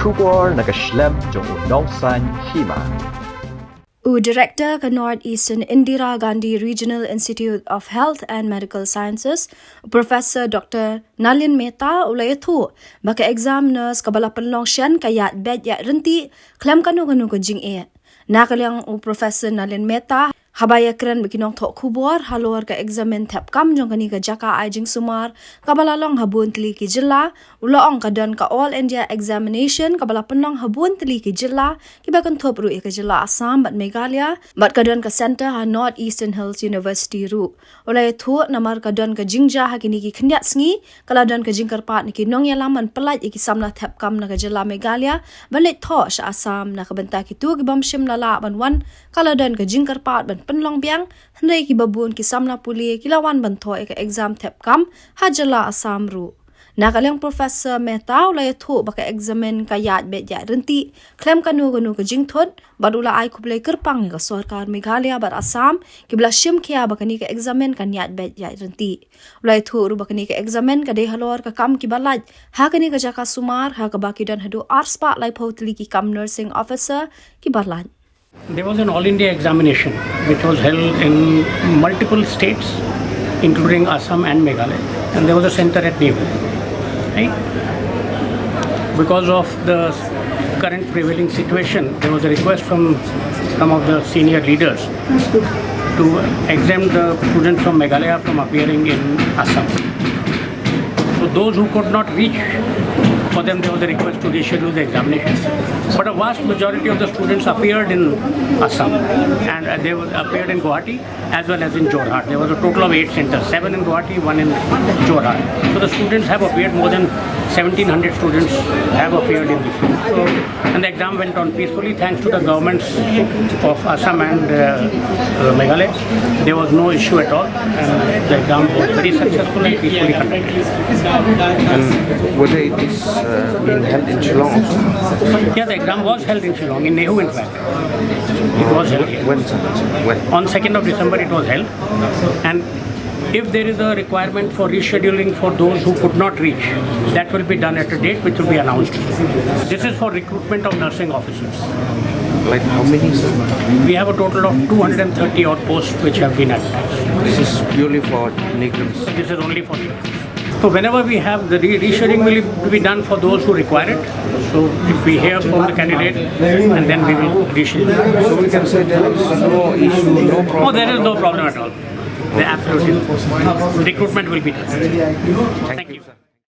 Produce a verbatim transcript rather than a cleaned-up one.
Khubor na ka shlem jong u Nongsaiñ Hima. U Director ka North Eastern Indira Gandhi Regional Institute of Health and Medical Sciences, Professor Doctor Nalin Mehta, u la ïathuh ba ka exam nurse kaba la pynlong shen ka ïaid beit ïaid ryntih khlem kano kano ka jingeh. Na ka liang u Professor Nalin Mehta, haba ïakren bad ki nongthoh khubor halor ka exam thep kam jong kane ka jaka ai jingsumar kaba la long ha bun tylli ki jylla, u la ong ka don ka All India Examination kaba la pynlong ha bun tylli ki jylla, kiba kynthup ruh ïa ka jylla Assam bad Meghalaya, bad ka don ka centre ha North Eastern Hills University ruh. U la ïathuh namar ka don ka jingjia ha kine ki khyndiat sngi, ka la don ka jingkyrpad na ki nongïalam ban pyllait ïa ki samla thep kam na ka jylla Meghalaya ban leit thoh sha Assam. Na ka bynta kito ki bym shym la lah ban wan, ka la don ka jingkyrpad ban pynlong biang, hynrei kiba bun ki samla pule ki la wan ban thoh ïa ka exam thep kam ha jylla Assam ruh. Na ka liang Professor Mehta, u la ïathuh ba ka exam ka ïaid beit ïaid ryntih khlem kano kano ka jingthut, bad u la ai khublei kyrpang ïa ka sorkar Meghalaya bad Assam kiba la shim khia ba kane ka exam kan ïaid beit ïaid ryntih. U la ïathuh ruh ba kane ka exam ka dei halor ka kam kiba lait ha kane ka jaka sumar, ha kaba ki don haduh arspah laiphew tylli ki kam nursing officer kiba lait. There was an all India examination which was held in multiple states, including Assam and Meghalaya, and there was a center at NEHU. Right? Because of the current prevailing situation, there was a request from some of the senior leaders to exempt the students from Meghalaya from appearing in Assam. So those who could not reach, for them there was a request to reschedule the examination. But a vast majority of the students appeared in Assam, and uh, they were, appeared in Guwahati as well as in Jorhat. There was a total of eight centers, seven in Guwahati, one in Jorhat. So the students have appeared, more than seventeen hundred students have appeared in this. So, and the exam went on peacefully thanks to the governments of Assam and uh, uh, Meghalaya. There was no issue at all, and the exam was very successful and peacefully conducted. And whether it is uh, being held in Shillong also? Yeah, the exam was held in Shillong, in NEHU in fact. It was held here. When, sir? When? On second of December it was held. And if there is a requirement for rescheduling for those who could not reach, that will be done at a date which will be announced. This is for recruitment of nursing officers. Like how many, sir? We have a total of two hundred thirty odd posts which have been advertised. This is purely for NEHUs. This is only for NEHUs. So whenever we have the re- rescheduling will be done for those who require it. So if we hear from the candidate, and then we will reschedule. So we can say there is no issue, no problem. Oh, there is no problem at all. There absolutely no. Recruitment will be done. Thank you, sir.